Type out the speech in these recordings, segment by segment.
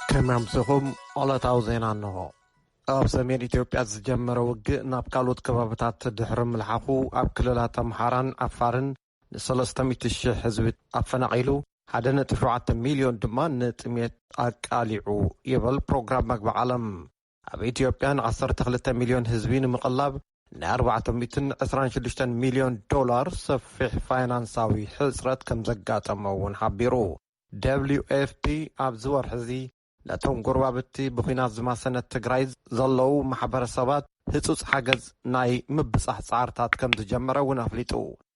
ከመይ ኣምሲኹም? ዕለታዊ ዜና እንሆ። ኣብ ሰሜን ኢትዮጵያ ዝጀመረ ውግእ ናብ ካልኦት ከባብታት ድሕሪ ምልሓኹ፣ ኣብ ክልላት ኣምሓራን ዓፋርን ንሰለስተ ሚእቲ ሺሕ ህዝቢ ኣፈናቒሉ፣ ሓደ ነጥቢ ሸውዓተ ሚልዮን ድማ ንጥሜት ኣቃሊዑ ይብል ፕሮግራም መግቢ ዓለም። ኣብ ኢትዮጵያ ን ዓሰርተ ክልተ ሚልዮን ህዝቢ ንምቕላብ ናይ ኣርባዕተ ሚእትን ዕስራን ሽዱሽተን ሚልዮን ዶላር ሰፊሕ ፋይናንሳዊ ሕጽረት ከም ዘጋጠመ እውን ሓቢሩ። ደብሊው ኤፍ ፒ ኣብዚ ወርሒ እዚ ነቶም ጎረባብቲ ብኲናት ዝማሰነት ትግራይ ዘለዉ ማሕበረሰባት ህጹጽ ሓገዝ ናይ ምብጻሕ ጻዕርታት ከም ዝጀመረ እውን ኣፍሊጡ።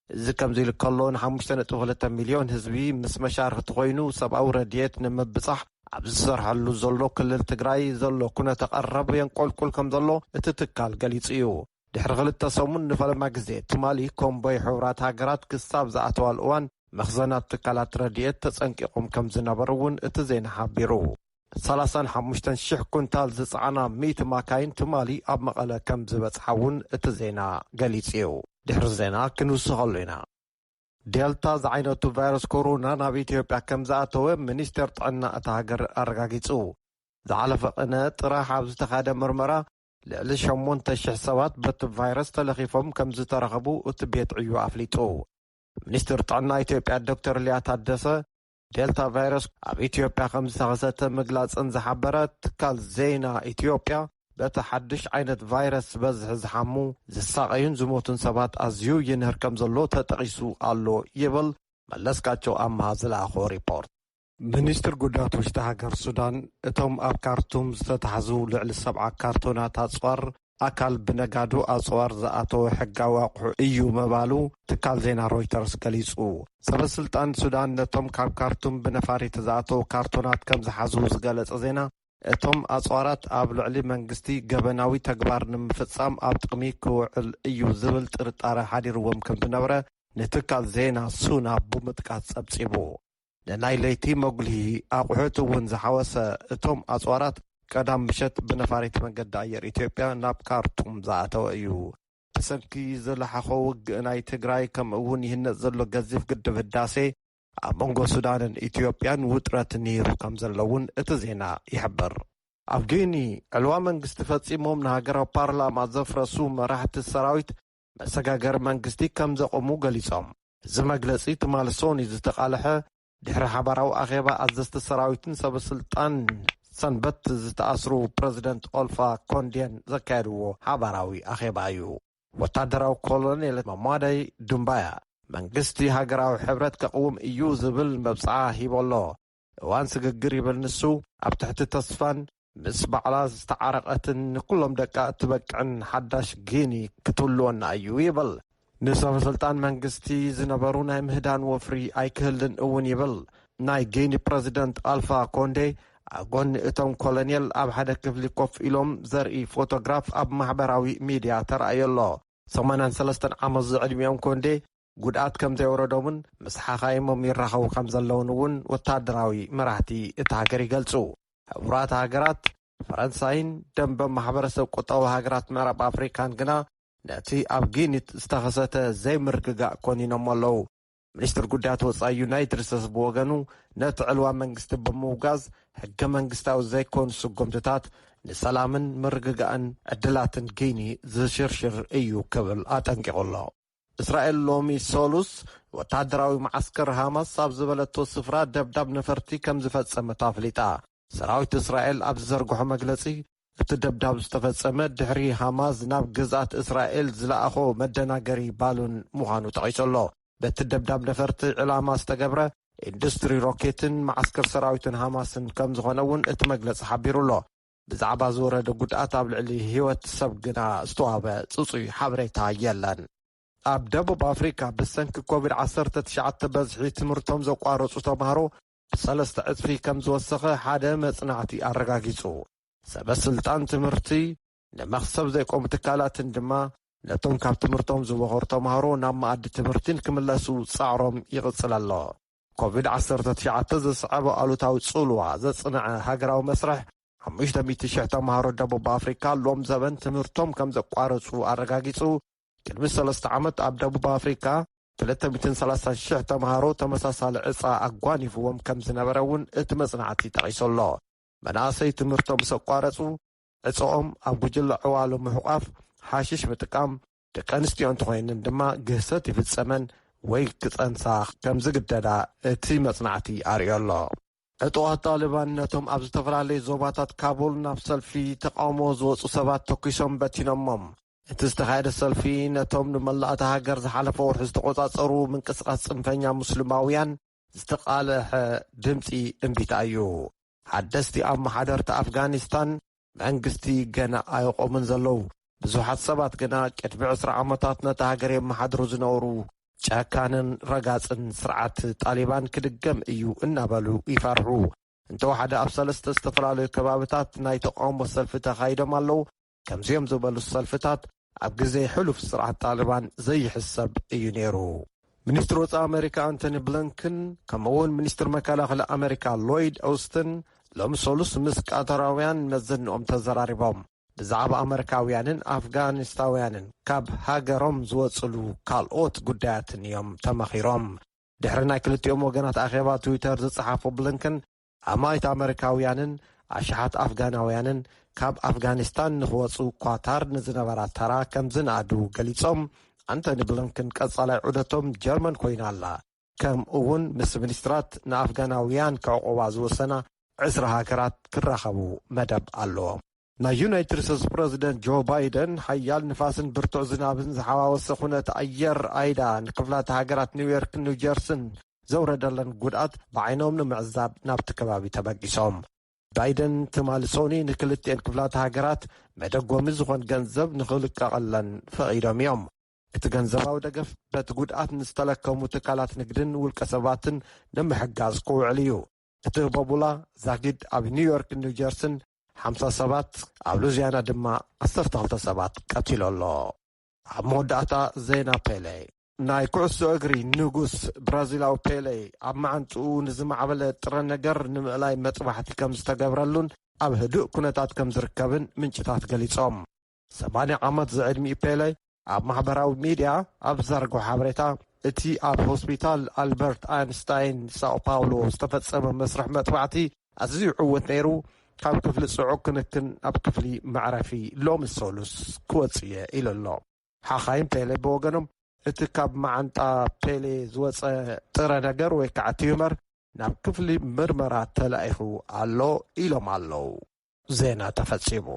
እዚ ከምዚ ኢሉ ከሎ፣ ንሓሙሽተ ነጥቢ ክልተ ሚልዮን ህዝቢ ምስ መሻርኽቲ ኮይኑ ሰብኣዊ ረድኤት ንምብጻሕ ኣብ ዝሰርሐሉ ዘሎ ክልል ትግራይ ዘሎ ኩነተ ቀረብ የንቆልቁል ከም ዘሎ እቲ ትካል ገሊጹ እዩ። ድሕሪ ክልተ ሰሙን ንፈለማ ግዜ ትማሊ ኮምቦይ ሕቡራት ሃገራት ክሳብ ዝኣተዋል እዋን መኽዘናት ትካላት ረድኤት ተጸንቂቖም ከም ዝነበሩ እውን እቲ ዜና ሓቢሩ። ሰላሳን ሓሙሽተን ሽሕ ኩንታል ዝጸዓና ሚእቲ ማካይን ትማሊ ኣብ መቐለ ከም ዝበጽሓ እውን እቲ ዜና ገሊጹ እዩ። ድሕሪ ዜና ክንውስኸሉ ኢና። ዴልታ ዝዓይነቱ ቫይረስ ኮሮና ናብ ኢትዮጵያ ከም ዝኣተወ ሚኒስቴር ጥዕና እታ ሃገር ኣረጋጊጹ። ዝሓለፈ ቅነ ጥራሕ ኣብ ዝተኻየደ ምርመራ ልዕሊ ሸሞንተ ሽሕ ሰባት በቲ ቫይረስ ተለኺፎም ከም ዝተረኸቡ እቲ ቤት ዕዩ ኣፍሊጡ። ሚኒስትር ጥዕና ኢትዮጵያ ዶክተር ሊያ ታደሰ፣ ዴልታ ቫይረስ ኣብ ኢትዮጵያ ከም ዝተኸሰተ ምግላጽን ዝሓበረ ትካል ዜና ኢትዮጵያ፣ በቲ ሓድሽ ዓይነት ቫይረስ ብዝሒ ዝሓሙ፣ ዝሳቐዩን ዝሞቱን ሰባት ኣዝዩ ይንህር ከም ዘሎ ተጠቒሱ ኣሎ ይብል መለስካቸው ኣምሃ ዝለኣኾ ሪፖርት። ሚኒስትር ጉዳያት ውሽጢ ሃገር ሱዳን፣ እቶም ኣብ ካርቱም ዝተታሕዙ ልዕሊ ሰብዓ ካርቶናት ኣጽዋር ኣካል ብነጋዶ ኣጽዋር ዝኣተወ ሕጋዊ ኣቑሑ እዩ ምባሉ ትካል ዜና ሮይተርስ ገሊጹ። ሰበ ስልጣን ሱዳን ነቶም ካብ ካርቱም ብነፋሪት ዝኣተዉ ካርቶናት ከም ዝሓዙ ዝገለጸ ዜና፣ እቶም ኣጽዋራት ኣብ ልዕሊ መንግስቲ ገበናዊ ተግባር ንምፍጻም ኣብ ጥቕሚ ክውዕል እዩ ዝብል ጥርጣረ ሓዲርዎም ከም ዝነበረ ንትካል ዜና ሱና ብምጥቃስ ጸብጺቡ። ንናይ ለይቲ መጉልሂ ኣቑሑት እውን ዝሓወሰ እቶም ኣጽዋራት ቀዳም ምሸት ብነፋሪት መንገዲ ኣየር ኢትዮጵያ ናብ ካርቱም ዝኣተወ እዩ። ብሰንኪ ዝለሓኾ ውግእ ናይ ትግራይ፣ ከምኡ እውን ይህነጽ ዘሎ ገዚፍ ግድብ ህዳሴ ኣብ መንጎ ሱዳንን ኢትዮጵያን ውጥረት ነይሩ ከም ዘሎ እውን እቲ ዜና ይሕብር። ኣብ ጊኒ፣ ዕልዋ መንግስቲ ፈጺሞም ንሃገራዊ ፓርላማ ዘፍረሱ መራሕቲ ሰራዊት መሰጋገሪ መንግስቲ ከም ዘቆሙ ገሊጾም። እዚ መግለጺ ትማሊ ሶኒ ዝተቓልሐ ድሕሪ ሓባራዊ ኣኼባ ኣዘዝቲ ሰራዊትን ሰበ ስልጣን ሰንበት ዝተኣስሩ ፕረዚደንት ኦልፋ ኮንዴን ዘካየድዎ ሓባራዊ ኣኼባ እዩ። ወታደራዊ ኮሎኔል መሟደይ ዱምባያ፣ መንግስቲ ሃገራዊ ሕብረት ከቕውም እዩ ዝብል መብጽዓ ሂቡ ኣሎ። እዋን ስግግር ይብል ንሱ፣ ኣብ ትሕቲ ተስፋን ምስ ባዕላ ዝተዓረቐትን ንኩሎም ደቃ እትበቅዕን ሓዳሽ ጊኒ ክትህልወና እዩ ይብል። ንሰበ ስልጣን መንግስቲ ዝነበሩ ናይ ምህዳን ወፍሪ ኣይክህልን እውን ይብል። ናይ ጊኒ ፕረዚደንት ኣልፋ ኮንዴ ኣብ ጎኒ እቶም ኮሎኔል ኣብ ሓደ ክፍሊ ኮፍ ኢሎም ዘርኢ ፎቶግራፍ ኣብ ማሕበራዊ ሚድያ ተራእዮ ኣሎ። ሰማንያን ሰለስተን ዓመት ዝዕድሚኦም ኮንዴ ጉድኣት ከም ዘይወረዶምን ምስ ሓኻይሞም ይራኸቡ ከም ዘለውን እውን ወታደራዊ መራሕቲ እታ ሃገር ይገልጹ። ሕቡራት ሃገራት፣ ፈረንሳይን ደንበ ማሕበረሰብ ቁጠባዊ ሃገራት ምዕራብ ኣፍሪካን ግና ነቲ ኣብ ጊኒት ዝተኸሰተ ዘይምርግጋእ ኮኒኖሞ ኣለዉ። ሚኒስትር ጉዳያት ወጻኢ ዩናይትድ ስቴትስ ብወገኑ፣ ነቲ ዕልዋ መንግስቲ ብምውጋዝ፣ ሕገ መንግስታዊ ዘይኮኑ ስጉምትታት ንሰላምን ምርግጋእን ዕድላትን ጊኒ ዝሽርሽር እዩ ክብል ኣጠንቂቑ ኣሎ። እስራኤል ሎሚ ሰሉስ ወታደራዊ መዓስከር ሃማስ ኣብ ዝበለቶ ስፍራ ደብዳብ ነፈርቲ ከም ዝፈጸመት ኣፍሊጣ። ሰራዊት እስራኤል ኣብ ዝዘርግሖ መግለጺ፣ እቲ ደብዳብ ዝተፈጸመ ድሕሪ ሃማስ ናብ ግዝኣት እስራኤል ዝለኣኾ መደናገሪ ባሉን ምዃኑ ጠቒሱ ኣሎ። በቲ ደብዳብ ነፈርቲ ዕላማ ዝተገብረ ኢንዱስትሪ ሮኬትን መዓስከር ሰራዊትን ሃማስን ከም ዝኾነ እውን እቲ መግለጺ ሓቢሩ ኣሎ። ብዛዕባ ዝወረደ ጉድኣት ኣብ ልዕሊ ህይወት ሰብ ግና ዝተዋህበ ጽጹይ ሓበሬታ የለን። ኣብ ደቡብ ኣፍሪካ ብሰንኪ ኮቪድ ዓሰርተ ትሽዓተ በዝሒ ትምህርቶም ዘቋረጹ ተምሃሮ ብሰለስተ ዕጽፊ ከም ዝወሰኸ ሓደ መጽናዕቲ ኣረጋጊጹ። ሰበ ስልጣን ትምህርቲ፣ ንመኽሰብ ዘይቆሙ ትካላትን ድማ ነቶም ካብ ትምህርቶም ዝበኾሩ ተምሃሮ ናብ መኣዲ ትምህርቲ ንክምለሱ ጻዕሮም ይቕጽል ኣሎ። ኮቪድ ዓሰርተ ትሽዓተ ዘስዓቦ ኣሉታዊ ጽልዋ ዘጽንዐ ሃገራዊ መስርሕ፣ ሓሙሽተ ሚእቲ ሽሕ ተምሃሮ ደቡብ ኣፍሪካ ሎም ዘበን ትምህርቶም ከም ዘቋረጹ ኣረጋጊጹ። ቅድሚ ሰለስተ ዓመት ኣብ ደቡብ ኣፍሪካ ክልተ ሚእትን ሰላሳን ሽሕ ተምሃሮ ተመሳሳሊ ዕጻ ኣጓኒፍዎም ከም ዝነበረ እውን እቲ መጽናዕቲ ጠቒሱ ኣሎ። መናእሰይ ትምህርቶም ምስ ኣቋረጹ፣ ዕጸኦም ኣብ ጉጅለ ዕዋሎ ምሕቋፍ፣ ሓሽሽ ምጥቃም፣ ደቂ ኣንስትዮ እንተኾይነን ድማ ግህሰት ይፍጸመን ወይ ክጸንሳ ከም ዝግደዳ እቲ መጽናዕቲ ኣርእዮ ኣሎ። ዕጡቓት ጣሊባን ነቶም ኣብ ዝተፈላለዩ ዞባታት ካቡል ናብ ሰልፊ ተቓውሞ ዝወጹ ሰባት ተኲሶም በቲኖሞም። እቲ ዝተኻየደ ሰልፊ ነቶም ንመላእ እታ ሃገር ዝሓለፈ ወርሒ ዝተቖጻጸሩ ምንቅስቓስ ጽንፈኛ ሙስሊማውያን ዝተቓልሐ ድምጺ እምቢታ እዩ። ሓደስቲ ኣመሓደርቲ ኣፍጋኒስታን መንግስቲ ገና ኣይቆሙን ዘለዉ። ብዙሓት ሰባት ግና ቅድሚ ዕስራ ዓመታት ነታ ሃገር የመሓድሩ ዝነበሩ ጨካንን ረጋጽን ስርዓት ጣሊባን ክድገም እዩ እናበሉ ይፈርሑ። እንተወሓደ ኣብ ሰለስተ ዝተፈላለዩ ከባብታት ናይ ተቃውሞ ሰልፊ ተኻይዶም ኣለዉ። ከምዚኦም ዝበሉ ሰልፍታት ኣብ ግዜ ሕሉፍ ስርዓት ጣሊባን ዘይሕሰብ እዩ ነይሩ። ሚኒስትሪ ወጻኢ ኣሜሪካ ኣንቶኒ ብሊንከን፣ ከምኡ እውን ሚኒስትሪ መከላኸሊ ኣሜሪካ ሎይድ ኦስትን ሎሚ ሰሉስ ምስ ቃጠራውያን መዘንኦም ተዘራሪቦም። ብዛዕባ ኣመሪካውያንን ኣፍጋኒስታውያንን ካብ ሃገሮም ዝወጽሉ ካልኦት ጉዳያትን እዮም ተመኺሮም። ድሕሪ ናይ ክልቲኦም ወገናት ኣኼባ ትዊተር ዝጸሓፎ ብሊንከን፣ ኣማኢት ኣመሪካውያንን ኣሽሓት ኣፍጋናውያንን ካብ ኣፍጋኒስታን ንኽወጹ ኳታር ንዝነበራ ተራ ከም ዝነኣዱ ገሊጾም፣ ኣንቶኒ ብሊንከን ቀጻላይ ዑደቶም ጀርመን ኮይና ኣላ። ከምኡ እውን ምስ ሚኒስትራት ንኣፍጋናውያን ከዕቆባ ዝወሰና ዕስራ ሃገራት ክራኸቡ መደብ ኣለዎም። ናይ ዩናይትድ ስቴትስ ፕረዚደንት ጆ ባይደን ሓያል ንፋስን ብርቱዕ ዝናብን ዝሓዋወሰ ኩነት ኣየር ኣይዳ ንክፍላተ ሃገራት ኒውዮርክን ኒውጀርስን ዘውረደለን ጉድኣት ብዓይኖም ንምዕዛብ ናብቲ ከባቢ ተበጊሶም። ባይደን ትማሊ ሶኒ ንክልቲኤን ክፍላተ ሃገራት መደጎሚ ዝኾን ገንዘብ ንኽልቀቐለን ፈቒዶም እዮም። እቲ ገንዘባዊ ደገፍ በቲ ጉድኣት ንዝተለከሙ ትካላት ንግድን ውልቀ ሰባትን ንምሕጋዝ ክውዕል እዩ። እቲ ቦቡላ ዛጊድ ኣብ ኒውዮርክን ኒውጀርስን ሓምሳ ሰባት፣ ኣብ ሉዚያና ድማ ዓሰርተ ክልተ ሰባት ቀቲሉ ኣሎ። ኣብ መወዳእታ ዜና ፔሌ። ናይ ኩዕሶ እግሪ ንጉስ ብራዚላዊ ፔሌ ኣብ መዓንጥኡ ንዝማዕበለ ጥረ ነገር ንምእላይ መጥባሕቲ ከም ዝተገብረሉን ኣብ ህዱእ ኩነታት ከም ዝርከብን ምንጭታት ገሊጾም። ሰማንያ ዓመት ዝዕድሚኡ ፔሌ ኣብ ማሕበራዊ ሚድያ ኣብ ዝዘርግሖ ሓበሬታ፣ እቲ ኣብ ሆስፒታል ኣልበርት ኣይንስታይን ሳኦ ፓውሎ ዝተፈጸመ መስርሕ መጥባዕቲ ኣዝዩ ዕዉት ነይሩ፣ ካብ ክፍሊ ጽዑቕ ክንክን ናብ ክፍሊ መዕረፊ ሎሚ ሰሉስ ክወጽእ እየ ኢሉ ኣሎ። ሓኻይም ፔሌ ብወገኖም፣ እቲ ካብ መዓንጣ ፔሌ ዝወጸ ጥረ ነገር ወይ ከዓ ቲዩመር ናብ ክፍሊ ምርመራ ተላኢኹ ኣሎ ኢሎም ኣለዉ። ዜና ተፈጺሙ።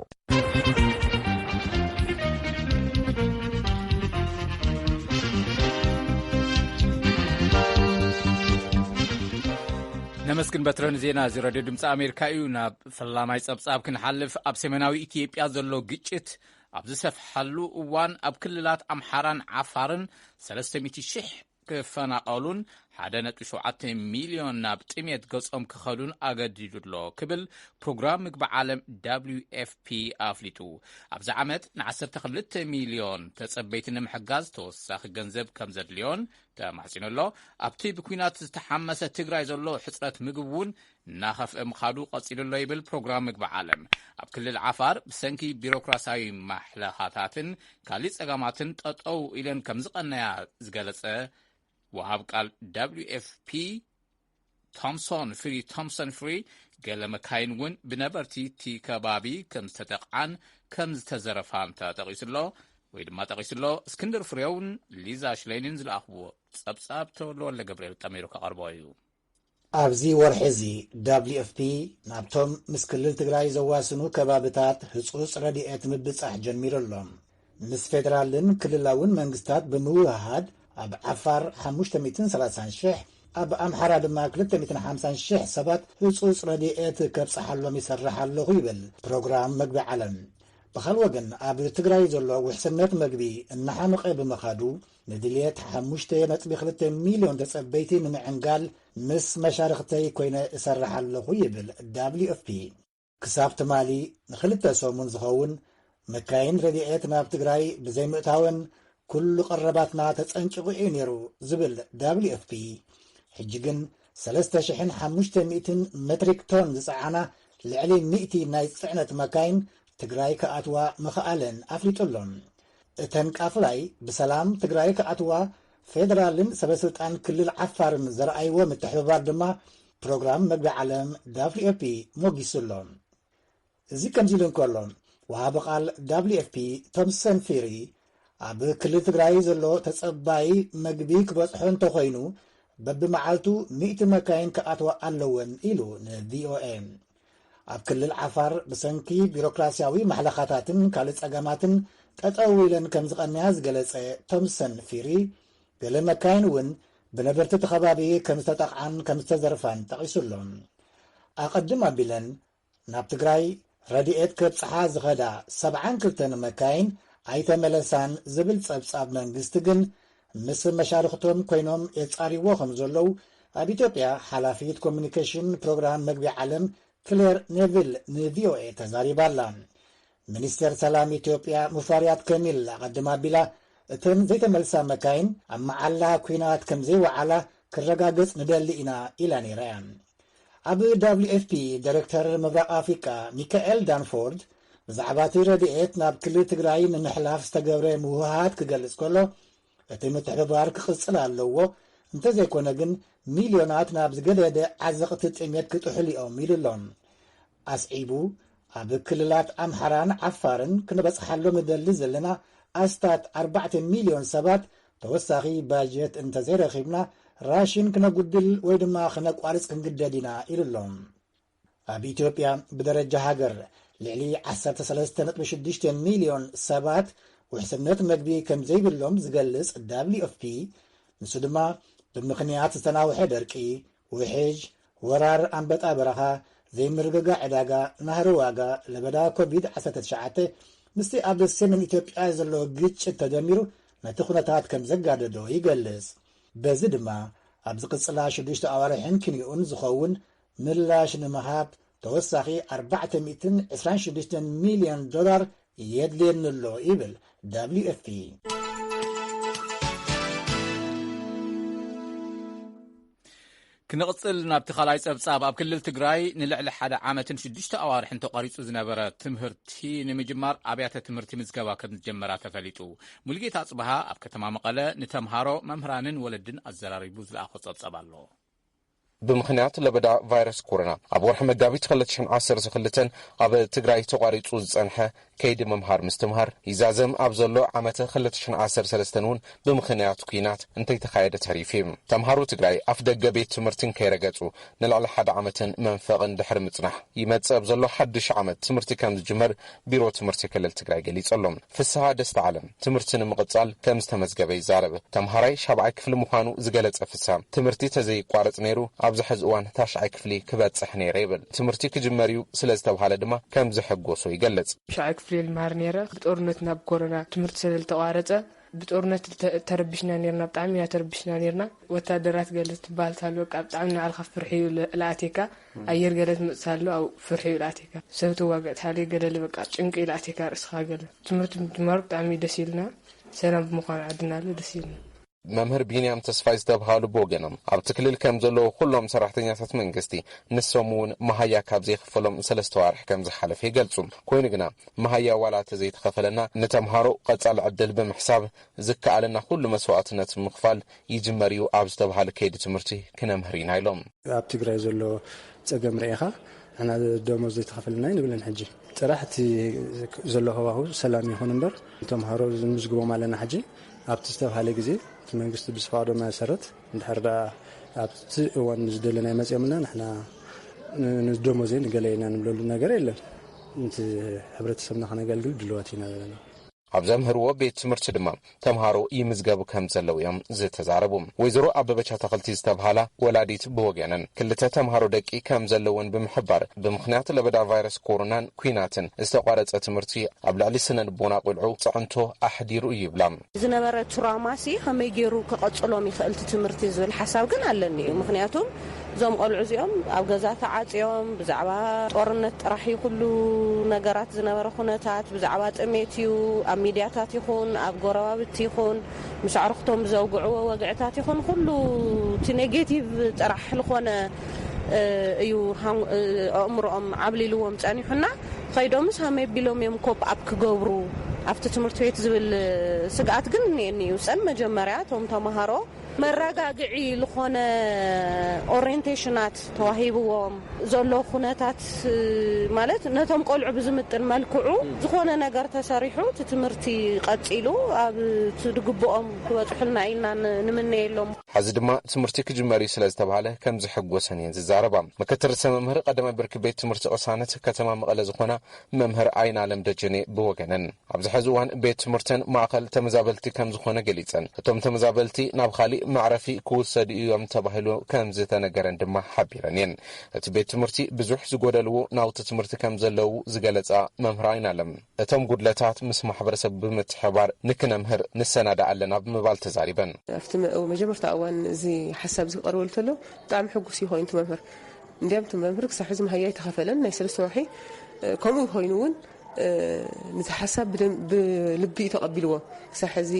ነመስግን በትረ ንዜና እዚ ረድዮ ድምፂ ኣሜሪካ እዩ። ናብ ፈላማይ ጸብጻብ ክንሓልፍ፣ ኣብ ሰሜናዊ ኢትዮጵያ ዘሎ ግጭት ኣብ ዝሰፍሓሉ እዋን ኣብ ክልላት ኣምሓራን ዓፋርን ሰለስተ ሚእቲ ሺሕ ክፈናቐሉን ሓደ ነጥቢ ሸውዓተ ሚልዮን ናብ ጥሜት ገጾም ክኸዱን ኣገዲዱ ኣሎ ክብል ፕሮግራም ምግቢ ዓለም ደብሊው ኤፍ ፒ ኣፍሊጡ። ኣብዚ ዓመት ንዓሰርተ ክልተ ሚልዮን ተጸበይቲ ንምሕጋዝ ተወሳኺ ገንዘብ ከም ዘድልዮን ተማሕጺኑ ኣሎ። ኣብቲ ብኲናት ዝተሓመሰ ትግራይ ዘሎ ሕጽረት ምግቢ እውን እናኸፍአ ምኻዱ ቀጺሉ ኣሎ ይብል ፕሮግራም ምግቢ ዓለም። ኣብ ክልል ዓፋር ብሰንኪ ቢሮክራሲያዊ ማሕለኻታትን ካልእ ጸገማትን ጠጠው ኢለን ከም ዝቐነያ ዝገለጸ ወሃብ ቃል ደብሊው ኤፍ ፒ ቶምሶን ፍሪ፣ ቶምሰን ፍሪ፣ ገለ መካይን እውን ብነበርቲ እቲ ከባቢ ከም ዝተጠቕዓን ከም ዝተዘረፋን ተጠቒሱ ኣሎ ወይ ድማ ጠቒሱ ኣሎ። እስክንድር ፍሬውን ሊዛ ሽሌንን ዝለኣኽዎ ጸብጻብ ተወልደ ወልደ ገብርኤል ጠሚሩ ከቐርቦ እዩ። ኣብዚ ወርሒ እዚ ደብሊው ኤፍ ፒ ናብቶም ምስ ክልል ትግራይ ዘዋስኑ ከባብታት ህጹጽ ረድኤት ምብጻሕ ጀሚሩ ኣሎ። ምስ ፌደራልን ክልላውን መንግስታት ብምውህሃድ ኣብ ዓፋር ሓሙሽተ ሚእትን ሰላሳን ሽሕ፣ ኣብ ኣምሓራ ድማ ክልተ ሚእትን ሓምሳን ሽሕ ሰባት ህጹጽ ረድኤት ከብጽሓሎም ይሰርሕ ኣለኹ ይብል ፕሮግራም መግቢ ዓለም። ብኻል ወገን ኣብ ትግራይ ዘሎ ውሕስነት መግቢ እናሓመቐ ብምኻዱ ንድልየት ሓሙሽተ ነጥቢ ክልተ ሚልዮን ተጸበይቲ ንምዕንጋል ምስ መሻርኽተይ ኮይነ እሰርሕ ኣለኹ ይብል ደብሊው ኤፍ ፒ። ክሳብ ትማሊ ንኽልተ ሰሙን ዝኸውን መካይን ረድኤት ናብ ትግራይ ብዘይምእታወን ኩሉ ቀረባትና ተጸንቂቑ እዩ ነይሩ ዝብል ደብሊው ኤፍ ፒ፣ ሕጂ ግን ሰለስተ ሽሕን ሓሙሽተ ሚእትን ሜትሪክ ቶን ዝጸዓና ልዕሊ ሚእቲ ናይ ጽዕነት መካይን ትግራይ ክኣትዋ ምኽኣለን ኣፍሊጡ ኣሎ። እተን ቃፍላይ ብሰላም ትግራይ ክኣትዋ ፌደራልን ሰበስልጣን ክልል ዓፋርን ዘርኣይዎ ምትሕብባር ድማ ፕሮግራም መግቢ ዓለም ዳብሊው ኤፍ ፒ ሞጊሱ ኣሎ። እዚ ከምዚ ኢሉ እንከሎ፣ ወሃቢ ቃል ዳብሊው ኤፍ ፒ ቶምሰን ፊሪ፣ ኣብ ክልል ትግራይ ዘሎ ተጸባይ መግቢ ክበጽሖ እንተኾይኑ፣ በብመዓልቱ ሚእቲ መካይን ክኣትዋ ኣለወን ኢሉ ንቪኦኤ። ኣብ ክልል ዓፋር ብሰንኪ ቢሮክራስያዊ ማሕለኻታትን ካልእ ጸገማትን ጠጠው ኢለን ከም ዝቐንያ ዝገለጸ ቶምሰን ፊሪ፣ ገለ መካይን እውን ብነበርቲ እቲ ከባቢ ከም ዝተጠቕዓን ከም ዝተዘርፋን ጠቒሱ ኣሎ። ኣቐድም ኣቢለን ናብ ትግራይ ረድኤት ከብጽሓ ዝኸዳ ሰብዓን ክልተን መካይን ኣይተመለሳን ዝብል ጸብጻብ መንግስቲ ግን ምስ መሻርኽቶም ኮይኖም የጻርይዎ ከም ዘለዉ ኣብ ኢትዮጵያ ሓላፊት ኮሚኒኬሽን ፕሮግራም መግቢ ዓለም ክሌር ኔቪል ንቪኦኤ ተዛሪባ ኣላ። ሚኒስቴር ሰላም ኢትዮጵያ ሙፈሪያት ከሚል ኣቐድም ኣቢላ እተን ዘይተመልሳ መካይን ኣብ መዓላ ኲናት ከም ዘይወዓላ ክረጋገጽ ንደሊ ኢና ኢላ ነይራ እያ። ኣብ ዳብሊው ኤፍ ፒ ዳይሬክተር ምብራቕ ኣፍሪቃ ሚካኤል ዳንፎርድ ብዛዕባ እቲ ረድኤት ናብ ክልል ትግራይ ንምሕላፍ ዝተገብረ ምውህሃድ ክገልጽ ከሎ፣ እቲ ምትሕብባር ክቕጽል ኣለዎ፣ እንተዘይኮነ ግን ሚልዮናት ናብ ዝገደደ ዓዘቕቲ ጥሜት ክጥሕሉ እዮም ኢሉ ኣሎ። ኣስዒቡ፣ ኣብ ክልላት ኣምሓራን ዓፋርን ክንበጽሓሎም ንደሊ ዘለና ኣስታት ኣርባዕተ ሚልዮን ሰባት ተወሳኺ ባጀት እንተዘይረኺብና ራሽን ክነጉድል ወይ ድማ ክነቋርጽ ክንግደድ ኢና ኢሉ ኣሎ። ኣብ ኢትዮጵያ ብደረጃ ሃገር ልዕሊ ዓሰርተ ሰለስተ ነጥቢ ሽዱሽተ ሚልዮን ሰባት ውሕስነት መግቢ ከም ዘይብሎም ዝገልጽ ዳብሊው ኤፍ ፒ፣ ንሱ ድማ ብምኽንያት ዝተናውሐ ደርቂ፣ ውሕጅ፣ ወራር ኣንበጣ በረኻ፣ ዘይምርግጋእ ዕዳጋ፣ ናህሪ ዋጋ፣ ለበዳ ኮቪድ ዓሰርተ ትሽዓተ ምስቲ ኣብ ሰሜን ኢትዮጵያ ዘሎ ግጭት ተደሚሩ ነቲ ኩነታት ከም ዘጋደዶ ይገልጽ። በዚ ድማ ኣብ ዝቕጽላ ሽዱሽተ ኣዋርሕን ክንዮኡን ዝኸውን ምላሽ ንምሃብ ተወሳኺ ኣርባዕተ ሚእትን ዕስራን ሽዱሽተን ሚልዮን ዶላር የድልየኒ ኣሎ ይብል ዳብሊው ኤፍ ፒ። ክንቕጽል ናብቲ ካልኣይ ጸብጻብ፣ ኣብ ክልል ትግራይ ንልዕሊ ሓደ ዓመትን ሽዱሽተ ኣዋርሕን ተቋሪጹ ዝነበረ ትምህርቲ ንምጅማር ኣብያተ ትምህርቲ ምዝገባ ከም ዝጀመራ ተፈሊጡ። ሙሉጌታ ኣጽብሃ ኣብ ከተማ መቐለ ንተምሃሮ፣ መምህራንን ወለድን ኣዘራሪቡ ዝለኣኾ ጸብጻብ ኣሎ። ብምኽንያት ለበዳ ቫይረስ ኮሮና ኣብ ወርሒ መጋቢት ክልተ ሽሕን ዓሰርተ ክልተን ኣብ ትግራይ ተቋሪጹ ዝጸንሐ ከይዲ ምምሃር ምስትምሃር ይዛዘም ኣብ ዘሎ ዓመተ ክልተ ሽሕን ዓሰርተ ሰለስተን እውን ብምኽንያት ኲናት እንተይተኻየደ ተሪፉ እዩ። ተምሃሮ ትግራይ ኣፍ ደገ ቤት ትምህርቲ እንከይረገጹ ንልዕሊ ሓደ ዓመትን መንፈቕን ድሕሪ ምጽናሕ፣ ይመጽእ ኣብ ዘሎ ሓድሽ ዓመት ትምህርቲ ከም ዝጅመር ቢሮ ትምህርቲ ክልል ትግራይ ገሊጹ ኣሎ። ፍስሃ ደስታ ዓለም ትምህርቲ ንምቕጻል ከም ዝተመዝገበ ይዛረብ። ተምሃራይ ሻብዓይ ክፍሊ ምዃኑ ዝገለጸ ፍስሃ፣ ትምህርቲ ተዘይቋረጽ ነይሩ፣ ኣብዚ ሕዚ እዋን ታሽዓይ ክፍሊ ክበጽሕ ነይረ ይብል። ትምህርቲ ክጅመር እዩ ስለ ዝተብሃለ ድማ ከም ዘሐጎሶ ይገልጽ። ሻብዓይ ክፍሊ ይመሃር ነይረ። ብጦርነት ናብ ኮሮና ትምህርቲ ስለ ዝተቋረጸ፣ ብጦርነት ተ-፣ ተረቢሽና ነይርና፣ ብጣዕሚ ኢና ተረቢሽና ነይርና። ወታደራት ገለ ትበሃል ታሎ፣ በቃ ብጣዕሚ ንባዕልኻ ፍርሒ እዩ ለ-፣ ለኣቴካ። ኣየር ገለ ትመጽእ ታሎ፣ ኣብ ፍርሒ እዩ ለኣቴካ። ሰብ ትዋግእ ታሎ፣ ገለ በቃ ጭንቂ እዩ ለኣቴካ ርእስኻ ገለ። ትምህርቲ ምጅማሩ ብጣዕሚ ደስ ኢልና፣ ሰላም ብምዃኑ ዓድና ኣሎ ደስ ኢልና። መምህር ቢንያም ተስፋይ ዝተብሃሉ ብወገኖም፣ ኣብቲ ክልል ከም ዘለዉ ኩሎም ሰራሕተኛታት መንግስቲ፣ ንሶም እውን መሃያ ካብ ዘይኽፈሎም ሰለስተ ዋርሕ ከም ዝሓለፈ ይገልጹ። ኮይኑ ግና፣ መሃያ ዋላ እንተዘይተኸፈለና፣ ንተምሃሮ ቀጻሊ ዕድል ብምሕሳብ፣ ዝከኣለና ኩሉ መስዋእትነት ምኽፋል ይጅመር እዩ ኣብ ዝተብሃለ ከይዲ ትምህርቲ ክነምህር ኢና ኢሎም። ኣብ ትግራይ ዘሎ ጸገም ርኢኻ፣ ንሕና ደሞዝ ዘይተኸፈለና እዩ ንብለን። ሕጂ ጥራሕ እቲ ዘሎ ሃዋሁ ሰላም ይኹን እምበር፣ ንተምሃሮ ንምዝግቦም ኣለና። ሕጂ ኣብቲ ዝተብሃለ ግዜ እቲ መንግስቲ ብዝፈቐዶ መሰረት፣ እንድሕር ደኣ ኣብቲ እዋን ዝደለናዮ መጺኦምና፣ ንሕና ን-፣ ንደሞዘይ ንገለ ኢና ንብለሉ ነገር የለን። ነቲ ሕብረተሰብና ከነገልግል ድልዋት ኢና ዘለና። ኣብ ዘምህርዎ ቤት ትምህርቲ ድማ ተምሃሮ ይምዝገቡ ከም ዘለዉ እዮም ዝተዛረቡ። ወይዘሮ ኣበበች ኣታኽልቲ ዝተብሃላ ወላዲት ብወገነን፣ ክልተ ተምሃሮ ደቂ ከም ዘለወን ብምሕባር፣ ብምኽንያት ለበዳ ቫይረስ ኮሮናን ኲናትን ዝተቋረጸ ትምህርቲ ኣብ ልዕሊ ስነ ልቦና ቆልዑ ጽዕንቶ ኣሕዲሩ እዩ ይብላ። ዝነበረ ትራውማሲ ከመይ ገይሩ ክቐጽሎም ይኽእል እቲ ትምህርቲ ዝብል ሓሳብ ግን ኣለኒ እዩ። ምኽንያቱ እዞም ቆልዑ እዚኦም ኣብ ገዛ ተዓጽዮም፣ ብዛዕባ ጦርነት ጥራሕ እዩ ኩሉ ነገራት፣ ዝነበረ ኩነታት ብዛዕባ ጥሜት እዩ። ኣብ ሚድያታት ይኹን ኣብ ጎረባብቲ ይኹን ምስ ኣዕሩኽቶም ዘውግዕዎ ወግዕታት ይኹን ኩሉ እቲ ኔጌቲቭ ጥራሕ ዝኾነ፣ እ፣ እዩ ሃን-፣ እ፣ ኣእምሮኦም ዓብሊልዎም ጸኒሑና። ኸይዶምስ ሃመይ ቢሎም እዮም ኮፕ ኣፕ ክገብሩ ኣብቲ ትምህርቲ ቤት ዝብል ስግኣት ግን እኒኤኒ እዩ። ሰን መጀመርያ እቶም ተምሃሮ መረጋግዒ ዝኾነ ኦሪንቴሽናት ተዋሂብዎም ዘሎ ኩነታት፣ ማለት ነቶም ቆልዑ ብዝምጥን መልክዑ ዝኾነ ነገር ተሰሪሑ እቲ ትምህርቲ ቀፂሉ ኣብ ትድግብኦም ክበፅሑልና ኢልና ን- ንምነየሎም። ሕዚ ድማ ትምህርቲ ክጅመር እዩ ስለ ዝተባሃለ ከም ዝሕጎሰን እየን ዝዛረባ። ምክትል ርእሰ መምህር ቀዳማይ ብርኪ ቤት ትምህርቲ ቅሳነት ከተማ መቐለ ዝኾና መምህር ኣይን ኣለም ደጀኔ ብወገነን፣ ኣብዚ ሕዚ እዋን ቤት ትምህርተን ማእኸል ተመዛበልቲ ከም ዝኾነ ገሊፀን፣ እቶም ተመዛበልቲ ናብ ካሊእ መዕረፊ ክውሰዱ እዮም ተባሂሉ ከም ዝተነገረን ድማ ሓቢረን እየን። እቲ ቤት ትምህርቲ ብዙሕ ዝጎደልዎ ናውቲ ትምህርቲ ከም ዘለዉ ዝገለፃ መምህር ኣይን ኣለም፣ እቶም ጉድለታት ምስ ማሕበረሰብ ብምትሕባር ንክነምህር ንሰናዳ ኣለና ብምባል ተዛሪበን። ኣብቲ መ- መጀመርታ እዋን እዚ ሓሳብ እዚ ክቐርበሉ ተሎ ብጣዕሚ ሕጉስ እዩ ኮይኑ እቲ መምህር። እንዲያም እቲ መምህር ክሳብ ሕዚ መሃያ ኣይተኸፈለን። ናይ ሰለስተ ወርሒ፣ እ፣ ከምኡ ኮይኑ እውን፣ እ፣ ነቲ ሓሳብ ብደም- ብልቢ እዩ ተቐቢልዎ። ክሳብ ሕዚ፣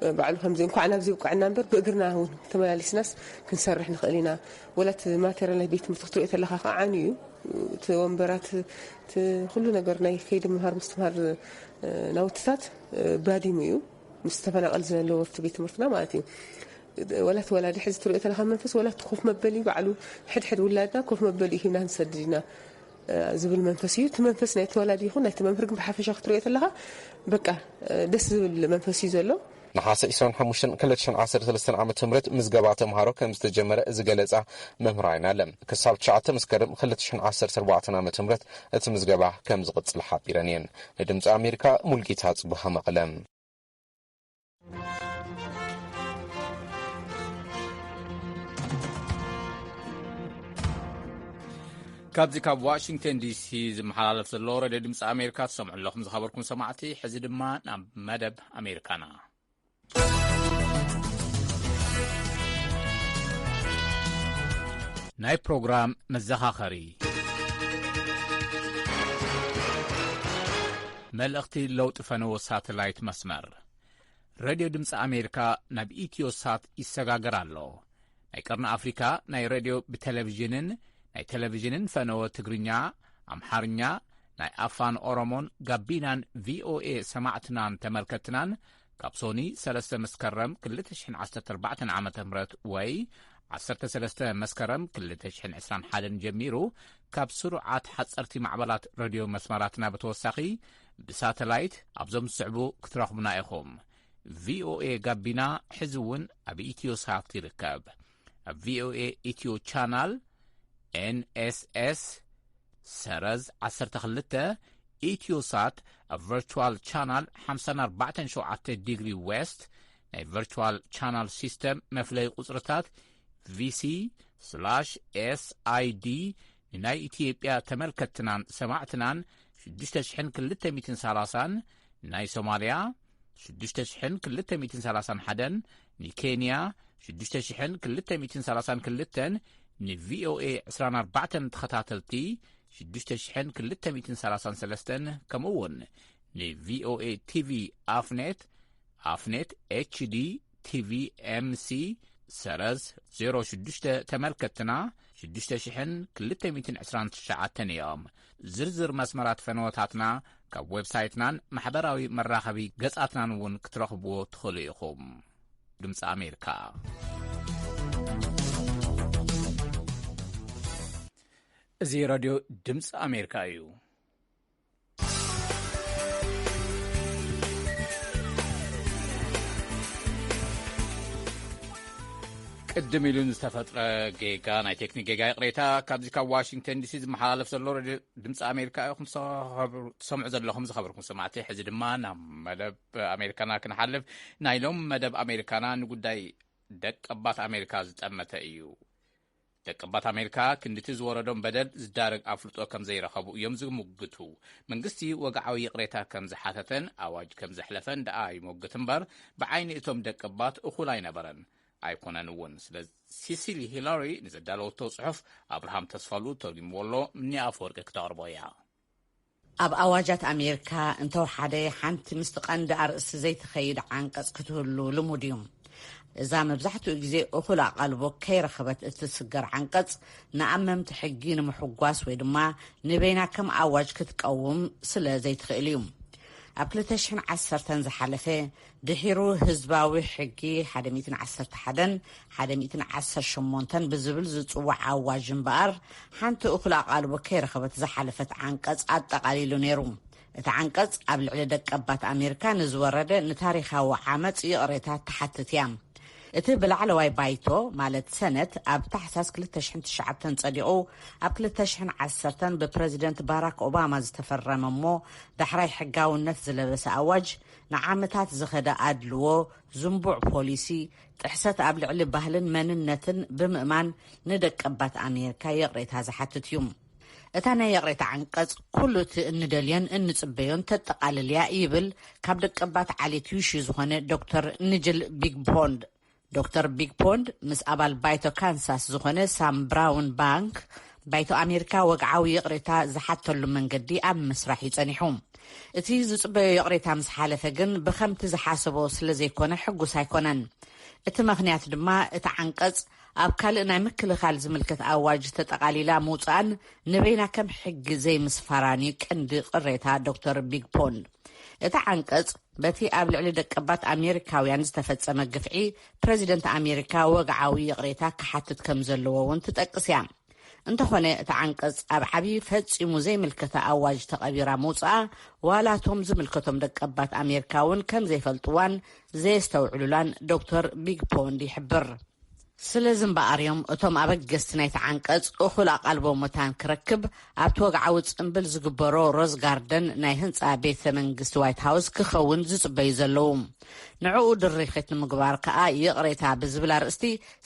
እ፣ ባዕሉ ከምዚ እንኳዕ ናብዚ ይብቃዕና እምበር ብእግርና እውን ተመላሊስናስ ክንሰርሕ ንኽእል ኢና። ወላ እቲ ማቴሪያል ናይ ቤት ትምህርቲ ክትሪኦ ተለኻ ከዓ ዓንዩ እዩ። እቲ ወንበራት፣ እቲ ኩሉ ነገር ናይ ከይዲ ምምሃር ምስትምሃር፣ እ፣ ናውትታት፣ እ፣ ባዲሙ እዩ። ምስ ተፈናቐል ዝነለዎ ኣብቲ ቤት ትምህርትና ማለት እዩ። ወላ እቲ ወላዲ ሕዚ ትሪኦ ተለኻ መንፈስ፣ ወላ እቲ ኮፍ መበሊ ባዕሉ ሕድሕድ ውላድና ኮፍ መበሊ ሂብና ንሰድድ ኢና፣ እ፣ ዝብል መንፈስ እዩ። እቲ መንፈስ ናይቲ ወላዲ ይኹን ናይቲ መምህር ግን ብሓፈሻ ክትሪኦ ተለኻ በቃ፣ እ፣ ደስ ዝብል መንፈስ እዩ ዘሎ። ነሓሰ ዕስራን ሓሙሽተን ክልተ ሽሕን ዓሰርተ ሰለስተን ዓመተ ምህረት ምዝገባ ተምሃሮ ከም ዝተጀመረ ዝገለጻ መምህር ኣይናለም፣ ክሳብ ትሽዓተ መስከረም ክልተ ሽሕን ዓሰርተ ኣርባዕተን ዓመተ ምህረት እቲ ምዝገባ ከም ዝቕጽል ሓቢረን እየን። ንድምፂ ኣሜሪካ፣ ሙልጌታ ጽቡሃ፣ መቐለ። ካብዚ ካብ ዋሽንግተን ዲሲ ዝመሓላለፍ ዘሎ ሬድዮ ድምፂ ኣሜሪካ ትሰምዑ ኣለኹም ዝኸበርኩም ሰማዕቲ። ሕዚ ድማ ናብ መደብ ኣሜሪካና። ናይ ፕሮግራም መዘኻኸሪ። መልእኽቲ ለውጢ ፈነወ ሳተላይት መስመር። ሬድዮ ድምፂ ኣሜሪካ ናብ ኢትዮ ሳት ይሰጋገር ኣሎ። ናይ ቀርኒ ኣፍሪካ ናይ ሬድዮ ብቴሌቪዥንን ናይ ቴሌቪዥንን ፈነወ ትግርኛ፣ ኣምሓርኛ፣ ናይ ኣፋን ኦሮሞን ጋቢናን ቪኦኤ ሰማዕትናን ተመልከትናን ካብ ሶኒ ሰለስተ መስከረም ክልተ ሽሕን ዓሰርተ ኣርባዕተን ዓመተ ምህረት ወይ ዓሰርተ ሰለስተ መስከረም ክልተ ሽሕን ዕስራን ሓደን ጀሚሩ ካብ ስሩዓት ሓፀርቲ ማዕበላት ሬድዮ መስመራትና ብተወሳኺ ብሳተላይት ኣብዞም ዝስዕቡ ክትረኽቡና ኢኹም። ቪኦኤ ጋቢና ሕዚ እውን ኣብ ኢትዮ ሳት ይርከብ። ኣብ ቪኦኤ ኢትዮ ቻናል ኤንኤስኤስ ሰረዝ ዓሰርተ ክልተ፣ ኢትዮ ሳት ኣብ ቨርቹዋል ቻናል ሓምሳን ኣርባዕተን ሸውዓተ ዲግሪ ዌስት ናይ ቨርቹዋል ቻናል ሲስተም መፍለይ ቁጽርታት ቪሲ ስላሽ ኤስኣይዲ ንናይ ኢትዮጵያ ተመልከትናን ሰማዕትናን ሽዱሽተ ሽሕን ክልተ ሚእትን ሰላሳን፣ ናይ ሶማልያ ሽዱሽተ ሽሕን ክልተ ሚእትን ሰላሳን ሓደን፣ ንኬንያ ሽዱሽተ ሽሕን ክልተ ሚእትን ሰላሳን ክልተን፣ ንቪኦኤ ዕስራን ኣርባዕተን ተኸታተልቲ ሽዱሽተ ሽሕን ክልተ ሚእትን ሰላሳን ሰለስተን፣ ከምኡ እውን ንቪኦኤ ቲቪ ኣፍኔት፣ ኣፍኔት ኤችዲ ቲቪ ኤምሲ ሰረዝ ዜሮ ሽዱሽተ ተመልከትና ሽዱሽተ ሽሕን ክልተ ሚእትን ዕስራን ትሽዓተን እዮም። ዝርዝር መስመራት ፈነወታትና ካብ ዌብሳይትናን ማሕበራዊ መራኸቢ ገጻትናን እውን ክትረኽብዎ ትኽእሉ ኢኹም። ድምፂ ኣሜሪካ። እዚ ሬድዮ ድምፂ ኣሜሪካ እዩ። ቅድም ኢሉ ንዝተፈጥረ ጌጋ፣ ናይ ቴክኒክ ጌጋ ይቕሬታ። ካብዚ ካብ ዋሽንግተን ዲሲ ዝመሓላለፍ ዘሎ ሬድዮ ድምፂ ኣሜሪካ ኢኹም ትሰምዑ ዘለኹም ዝኸበርኩም ሰማዕቲ። ሕዚ ድማ ናብ መደብ ኣሜሪካና ክንሓልፍ። ናይ ሎም መደብ ኣሜሪካና ንጉዳይ ደቀባት ኣሜሪካ ዝጠመተ እዩ። ደቀባት ኣሜሪካ ክንድቲ ዝወረዶም በደል ዝዳረግ ኣፍልጦ ከም ዘይረኸቡ እዮም ዝምግቱ። መንግስቲ ወግዓዊ ይቕሬታ ከም ዝሓተተን ኣዋጅ ከም ዘሕለፈን ደኣ ይሞግት እምበር፣ ብዓይኒ እቶም ደቀባት እኹል ኣይነበረን፣ ኣይኮነን እውን። ስለ ሲሲሊ ሂላሪ ንዘዳለወቶ ጽሑፍ ኣብርሃም ተስፋሉ ተርጉምዎ ኣሎ። ምኒ ኣፈወርቂ ክተቕርቦ እያ። ኣብ ኣዋጃት ኣሜሪካ እንተወሓደ ሓንቲ ምስቲ ቀንዲ ኣርእስቲ ዘይትኸይድ ዓንቀጽ ክትህሉ ልሙድ እዩ። እዛ መብዛሕትኡ ግዜ እኹል ኣቓልቦ ከይረኸበት እትስገር ዓንቀጽ፣ ንኣመምቲ ሕጊ ንምሕጓስ ወይ ድማ ንበይና ከም ኣዋጅ ክትቀውም ስለ ዘይትኽእል እዩ። ኣብ ክልተ ሽሕን ዓሰርተን ዝሓለፈ፣ ድሒሩ ህዝባዊ ሕጊ ሓደ ሚእትን ዓሰርተ ሓደን ሓደ ሚእትን ዓሰርተ ሸሞንተን ብዝብል ዝጽዋዕ ኣዋጅ እምበኣር፣ ሓንቲ እኹል ኣቓልቦ ከይረኸበት ዝሓለፈት ዓንቀጽ ኣጠቓሊሉ ነይሩ። እቲ ዓንቀጽ ኣብ ልዕሊ ደቀባት ኣሜሪካ ንዝወረደ ንታሪኻዊ ዓመጽ ይቕሬታ ትሓትት እያ። እቲ ብላዕለዋይ ባይቶ፣ ማለት ሰነት፣ ኣብ ታሕሳስ ክልተ ሽሕን ትሽዓተን ጸዲቑ፣ ኣብ ክልተ ሽሕን ዓሰርተን ብፕረዚደንት ባራክ ኦባማ ዝተፈረመ እሞ ዳሕራይ ሕጋውነት ዝለበሰ ኣዋጅ፣ ንዓመታት ዝኸደ ኣድልዎ፣ ዝንቡዕ ፖሊሲ፣ ጥሕሰት ኣብ ልዕሊ ባህልን መንነትን ብምእማን ንደቀባት ኣሜሪካ ይቕሬታ ዝሓትት እዩ። እታ ናይ ይቕሬታ ዓንቀጽ፣ ኩሉ እቲ እንደልዮን እንጽበዮን ተጠቓልል እያ ይብል ካብ ደቀባት ዓሌት ዩሺ ዝኾነ ዶክተር ኒጅል ቢግፖንድ። ዶክተር ቢግፖንድ ምስ ኣባል ባይቶ ካንሳስ ዝኾነ ሳም ብራውን ባንክ፣ ባይቶ ኣሜሪካ ወግዓዊ ይቕሬታ ዝሓተሉ መንገዲ ኣብ ምስራሕ እዩ ጸኒሑ። እቲ ዝጽበዮ ይቕሬታ ምስ ሓለፈ ግን፣ ብኸምቲ ዝሓሰቦ ስለ ዘይኮነ ሕጉስ ኣይኮነን። እቲ ምኽንያት ድማ፣ እቲ ዓንቀጽ ኣብ ካልእ ናይ ምክልኻል ዝምልከት ኣዋጅ ተጠቓሊላ ምውጽኣን ንበይና ከም ሕጊ ዘይምስፋራን እዩ ቀንዲ ቅሬታ ዶክተር ቢግፖንድ። እቲ ዓንቀጽ፣ በቲ ኣብ ልዕሊ ደቀባት ኣሜሪካውያን ዝተፈጸመ ግፍዒ፣ ፕረዚደንት ኣሜሪካ ወግዓዊ ይቕሬታ ክሓትት ከም ዘለዎ እውን ትጠቅስ እያ። እንተኾነ፣ እቲ ዓንቀጽ ኣብ ዓቢ ፈጺሙ ዘይምልከታ ኣዋጅ ተቐቢራ ምውጽኣ፣ ዋላ እቶም ዝምልከቶም ደቀባት ኣሜሪካ እውን ከም ዘይፈልጥዋን ዘየስተውዕሉላን ዶክተር ቢግፖንድ ይሕብር። ስለዚ እምበኣር እዮም እቶም ኣበገስቲ ናይቲ ዓንቀጽ እኹል ኣቓልቦ መታን ክረክብ ኣብቲ ወግዓዊ ጽምብል ዝግበሮ ሮዝ ጋርደን ናይ ህንጻ ቤተ መንግስቲ ዋይት ሃውስ ክኸውን ዝጽበዩ ዘለዉ። ንዕኡ ድሪኺት ንምግባር ከኣ ይቕሬታ ብዝብል ኣርእስቲ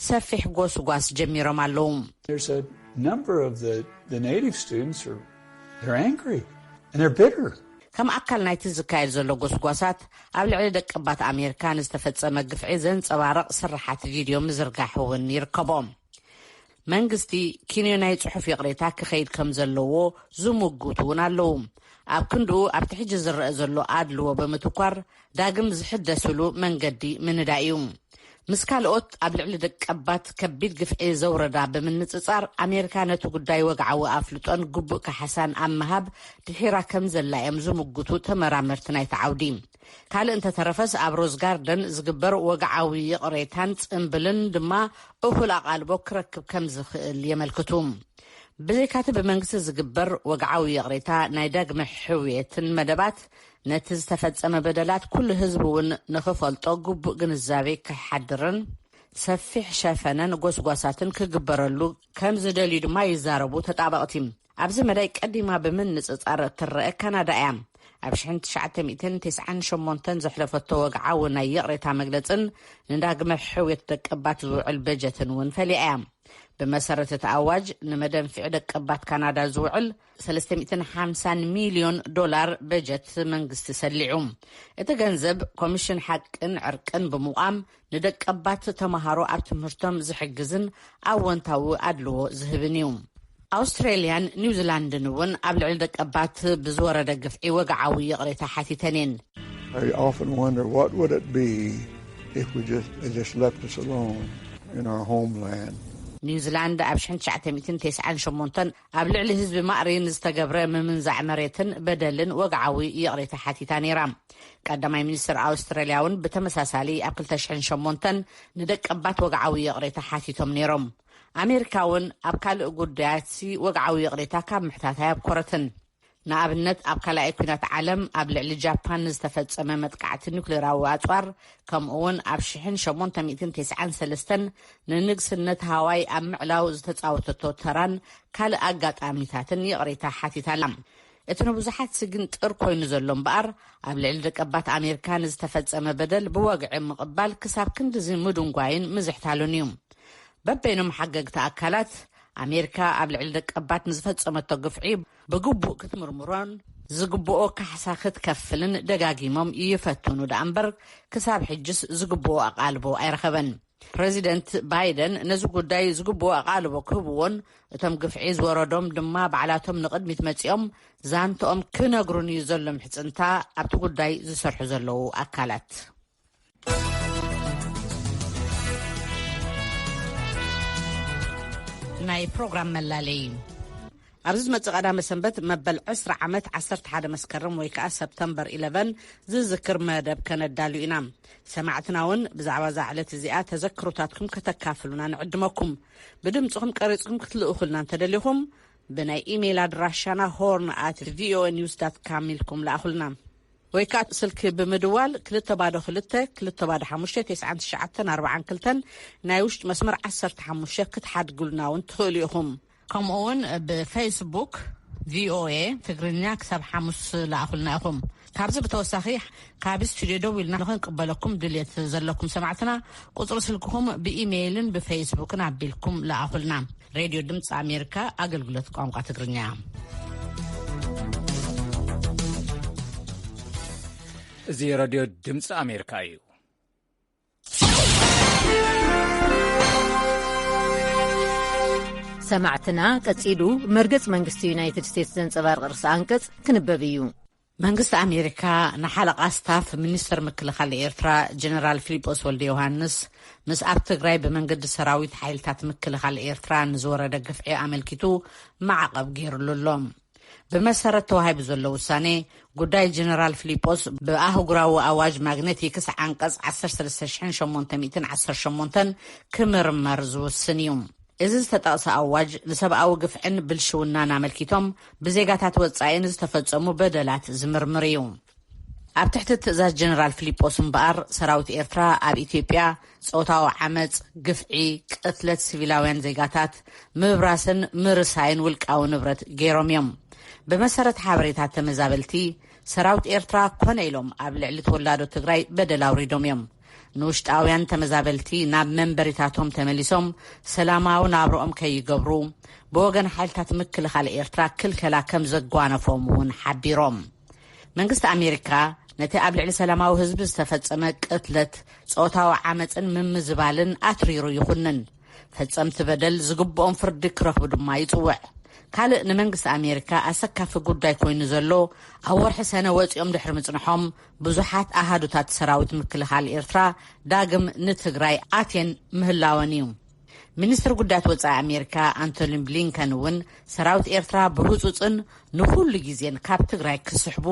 ሰፊሕ ጎስጓስ ጀሚሮም ኣለዉ። There's a number of the, the native students are, they're angry and they're bitter. ከም ኣካል ናይቲ ዝካየድ ዘሎ ጎስጓሳት፣ ኣብ ልዕሊ ደቀባት ኣሜሪካ ንዝተፈጸመ ግፍዒ ዘንጸባርቕ ስርሓት ቪድዮ ምዝርጋሕ እውን ይርከቦም። መንግስቲ ኪንዮ ናይ ጽሑፍ ይቕሬታ ክኸይድ ከም ዘለዎ ዝምጉቱ እውን ኣለዉ። ኣብ ክንድኡ፣ ኣብቲ ሕጂ ዝረአ ዘሎ ኣድልዎ ብምትኳር፣ ዳግም ዝሕደስሉ መንገዲ ምንዳይ እዩ። ምስ ካልኦት ኣብ ልዕሊ ደቀባት ከቢድ ግፍዒ ዘውረዳ ብምንጽጻር፣ ኣሜሪካ ነቲ ጉዳይ ወግዓዊ ኣፍልጦን ግቡእ ካሕሳን ኣብ ምሃብ ድሒራ ከም ዘላ እዮም ዝምጉቱ ተመራመርቲ ናይቲ ዓውዲ። ካልእ እንተተረፈስ፣ ኣብ ሮዝ ጋርደን ዝግበር ወግዓዊ ይቕሬታን ጽምብልን ድማ እኹል ኣቓልቦ ክረክብ ከም ዝኽእል የመልክቱ። ብዘይካቲ ብመንግስቲ ዝግበር ወግዓዊ ይቕሬታ፣ ናይ ዳግመ ሕውየትን መደባት፣ ነቲ ዝተፈጸመ በደላት ኩሉ ህዝቢ እውን ንኽፈልጦ ግቡእ ግንዛቤ ክሓድርን ሰፊሕ ሸፈነን ጎስጓሳትን ክግበረሉ ከም ዝደልዩ ድማ ይዛረቡ ተጣበቕቲ። ኣብዚ መዳይ ቀዲማ ብምንጽጻር እትረአ ካናዳ እያ። ኣብ ሽሕን ትሽዓተ ሚእትን ተስዓን ሸሞንተን ዘሕለፈቶ ወግዓዊ ናይ ይቕሬታ መግለጽን ንዳግመ ሕውየት ደቀባት ዝውዕል በጀትን እውን ፈሊያ እያ። ብመሰረት እቲ ኣዋጅ፣ ንመደንፊዒ ደቀባት ካናዳ ዝውዕል ሰለስተ ሚእትን ሓምሳን ሚልዮን ዶላር በጀት መንግስቲ ሰሊዑ። እቲ ገንዘብ ኮሚሽን ሓቅን ዕርቅን ብምቋም ንደቀባት ተመሃሮ ኣብ ትምህርቶም ዝሕግዝን ኣወንታዊ ኣድልዎ ዝህብን እዩ። ኣውስትሬልያን ኒውዚላንድን እውን ኣብ ልዕሊ ደቀባት ብዝወረደ ግፍዒ ወግዓዊ ይቕሬታ ሓቲተን እየን። I often wonder what would it be if we just, they just left us alone in our homeland. ኒውዚላንድ ኣብ ሽሕን ትሽዓተ ሚእትን ተስዓን ሸሞንተን ኣብ ልዕሊ ህዝቢ ማእሪ ንዝተገብረ ምምንዛዕ መሬትን በደልን ወግዓዊ ይቕሬታ ሓቲታ ነይራ። ቀዳማይ ሚኒስትር ኣውስትራልያ እውን ብተመሳሳሊ ኣብ ክልተ ሽሕን ሸሞንተን ንደቀባት ወግዓዊ ይቕሬታ ሓቲቶም ነይሮም። ኣሜሪካ እውን ኣብ ካልእ ጉዳያት ወግዓዊ ይቕሬታ ካብ ምሕታት ኣየብኮረትን። ንኣብነት፣ ኣብ ካልኣይ ኲናት ዓለም ኣብ ልዕሊ ጃፓን ዝተፈጸመ መጥቃዕቲ ኒውክሌራዊ ኣጽዋር፣ ከምኡ እውን ኣብ ሽሕን ሸሞንተ ሚእትን ተስዓን ሰለስተን ንንግስነት ሃዋይ ኣብ ምዕላው ዝተጻወተቶ ተራን ካልእ ኣጋጣሚታትን ይቕሬታ ሓቲታ ኣላ። እቲ ንብዙሓት ስግንጥር ኮይኑ ዘሎ እምበኣር፣ ኣብ ልዕሊ ደቀባት ኣሜሪካ ንዝተፈጸመ በደል ብወግዒ ምቕባል ክሳብ ክንድዚ ምድንጓይን ምዝሕታሉን እዩ። በበይኖም ሓገግቲ ኣካላት፣ ኣሜሪካ ኣብ ልዕሊ ደቀባት ንዝፈጸመቶ ግፍዒ ብግቡእ ክትምርምሮን ዝግብኦ ካሕሳ ክትከፍልን ደጋጊሞም ይፈትኑ ደኣ እምበር፣ ክሳብ ሕጅስ ዝግብኦ ኣቓልቦ ኣይረኸበን። ፕረዚደንት ባይደን ነዚ ጉዳይ ዝግብኦ ኣቓልቦ ክህብዎን እቶም ግፍዒ ዝወረዶም ድማ ባዕላቶም ንቕድሚት መጺኦም ዛንትኦም ክነግሩን እዩ ዘሎ ምሕጽንታ ኣብቲ ጉዳይ ዝሰርሑ ዘለዉ ኣካላት። ናይ ፕሮግራም መላለዪ። ኣብዚ ዝመጽእ ቀዳመ ሰንበት መበል ዕስራ ዓመት ዓሰርተ ሓደ መስከረም ወይ ከኣ ሰፕተምበር ኢለቨን ዝዝክር መደብ ከነዳሉ ኢና። ሰማዕትና እውን ብዛዕባ እዛ ዕለት እዚኣ ተዘክሮታትኩም ከተካፍሉና ንዕድመኩም። ብድምጽኹም ቀሪጽኩም ክትልእኹልና እንተደሊኹም፣ ብናይ ኢሜይል ኣድራሻና ሆርን ኣት ቪኦኤ ኒውስ ዳት ካም ኢልኩም ለኣኹልና። ወይ ከዓ ስልኪ ብምድዋል ክልተ ባዶ ክልተ ክልተ ባዶ ሓሙሽተ ተስዓን ትሽዓተን ኣርባዓን ክልተን ናይ ውሽጢ መስመር ዓሰርተ ሓሙሽተ ክትሓድጉልና እውን ትኽእሉ ኢኹም። ከምኡ እውን ብፌስቡክ ቪኦኤ ትግርኛ ክሳብ ሓሙስ ለኣኹልና ኢኹም። ካብዚ ብተወሳኺ ካብ ስቱዲዮ ደው ኢልና ንኽንቅበለኩም ድልየት ዘለኩም ሰማዕትና ቁፅሪ ስልክኹም ብኢሜይልን ብፌስቡክን ኣቢልኩም ለኣኹልና። ሬድዮ ድምፂ ኣሜሪካ ኣገልግሎት ቋንቋ ትግርኛ። እዚ ሬድዮ ድምፂ ኣሜሪካ እዩ። ሰማዕትና ቀጺሉ መርገጽ መንግስቲ ዩናይትድ ስቴትስ ዘንጸባርቕ ርእሰ ኣንቀጽ ክንበብ እዩ። መንግስቲ ኣሜሪካ ንሓለቓ ስታፍ ሚኒስተር ምክልኻል ኤርትራ ጀነራል ፊሊጶስ ወልደ ዮሃንስ ምስ ኣብ ትግራይ ብመንገዲ ሰራዊት ሓይልታት ምክልኻል ኤርትራ ንዝወረደ ግፍዒ ኣመልኪቱ ማዕቐብ ገይሩሉ ኣሎ። ብመሰረት ተዋሂቡ ዘሎ ውሳኔ፣ ጉዳይ ጀነራል ፊሊጶስ ብኣህጉራዊ ኣዋጅ ማግነቲክስ ዓንቀጽ ዓሰርተ ሰለስተ ሽሕን ሸሞንተ ሚእትን ዓሰርተ ሸሞንተን ክምርመር ዝውስን እዩ። እዚ ዝተጠቕሰ ኣዋጅ ንሰብኣዊ ግፍዕን ብልሽውናን ኣመልኪቶም ብዜጋታት ወጻኢ ንዝተፈጸሙ በደላት ዝምርምር እዩ። ኣብ ትሕቲ ትእዛዝ ጀነራል ፊሊጶስ እምበኣር፣ ሰራዊት ኤርትራ ኣብ ኢትዮጵያ ጾታዊ ዓመጽ፣ ግፍዒ፣ ቅትለት ሲቪላውያን ዜጋታት፣ ምብራስን ምርሳይን ውልቃዊ ንብረት ገይሮም እዮም። ብመሰረት ሓበሬታ ተመዛበልቲ፣ ሰራዊት ኤርትራ ኮነ ኢሎም ኣብ ልዕሊ ተወላዶ ትግራይ በደል ኣውሪዶም እዮም። ንውሽጣውያን ተመዛበልቲ ናብ መንበሪታቶም ተመሊሶም ሰላማዊ ናብርኦም ከይገብሩ ብወገን ሓይልታት ምክልኻል ኤርትራ ክልከላ ከም ዘጓነፎም እውን ሓቢሮም። መንግስቲ ኣሜሪካ ነቲ ኣብ ልዕሊ ሰላማዊ ህዝቢ ዝተፈጸመ ቅትለት፣ ጾታዊ ዓመጽን ምምዝባልን ኣትሪሩ ይኹንን። ፈጸምቲ በደል ዝግብኦም ፍርዲ ክረኽቡ ድማ ይጽውዕ። ካልእ ንመንግስቲ ኣሜሪካ ኣሰካፊ ጉዳይ ኮይኑ ዘሎ፣ ኣብ ወርሒ ሰነ ወጺኦም ድሕሪ ምጽንሖም ብዙሓት ኣሃዱታት ሰራዊት ምክልኻል ኤርትራ ዳግም ንትግራይ ኣትየን ምህላወን እዩ። ሚኒስትር ጉዳያት ወጻኢ ኣሜሪካ ኣንቶኒ ብሊንከን እውን ሰራዊት ኤርትራ ብህጹጽን ንኹሉ ግዜን ካብ ትግራይ ክስሕቡ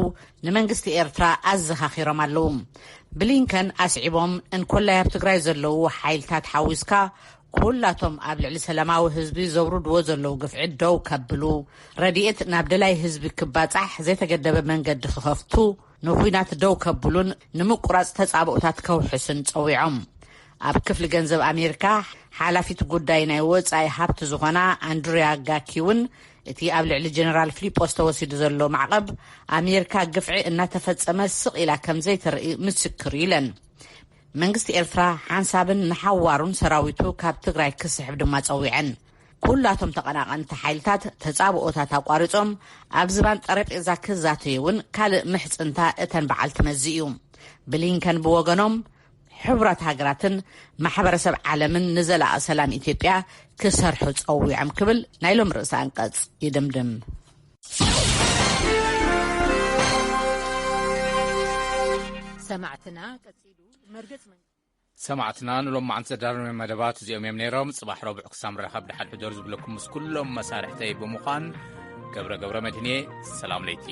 ንመንግስቲ ኤርትራ ኣዘኻኺሮም ኣለዉ። ብሊንከን ኣስዒቦም፣ እንኮላይ ኣብ ትግራይ ዘለዉ ሓይልታት ሓዊስካ፣ ኩላቶም ኣብ ልዕሊ ሰላማዊ ህዝቢ ዘውርድዎ ዘለዉ ግፍዒ ደው ከብሉ፣ ረድኤት ናብ ደላይ ህዝቢ ክባጻሕ ዘይተገደበ መንገዲ ክኸፍቱ፣ ንኹናት ደው ከብሉን ንምቁራጽ ተጻብኦታት ከውሕሱን ጸዊዖም። ኣብ ክፍሊ ገንዘብ ኣሜሪካ ሓላፊት ጉዳይ ናይ ወጻኢ ሃብቲ ዝኾና ኣንድሪያ ጋኪ እውን፣ እቲ ኣብ ልዕሊ ጀነራል ፊሊጶስ ተወሲዱ ዘሎ ማዕቐብ፣ ኣሜሪካ ግፍዒ እናተፈጸመ ስቕ ኢላ ከም ዘይተርኢ ምስክር እዩ ኢለን። መንግስቲ ኤርትራ ሓንሳብን ንሓዋሩን ሰራዊቱ ካብ ትግራይ ክስሕብ ድማ ጸዊዐን። ኩላቶም ተቐናቐንቲ ሓይልታት ተጻብኦታት ኣቋሪጾም ኣብ ዝባን ጠረጴዛ ክዛተዩ እውን ካልእ ምሕጽንታ እተን በዓልቲ መዚ እዩ። ብሊንከን ብወገኖም፣ ሕቡራት ሃገራትን ማሕበረሰብ ዓለምን ንዘላቒ ሰላም ኢትዮጵያ ክሰርሑ ጸዊዖም ክብል ናይ ሎም ርእሰ ኣንቀጽ ይድምድም። ሰማዕትና ቀጺሉ መርገጽ መንግስቲ ሰማዕትና ንሎማዓንቲ ዘዳለናዮም መደባት እዚኦም እዮም ነይሮም። ጽባሕ ረቡዕ ክሳብ ንራኸብ ደሓን ሕደሩ ዝብለኩም ምስ ኩሎም መሳርሕተይ ብምዃን ገብረ ገብረ መድህንየ፣ ሰላም ለይቲ።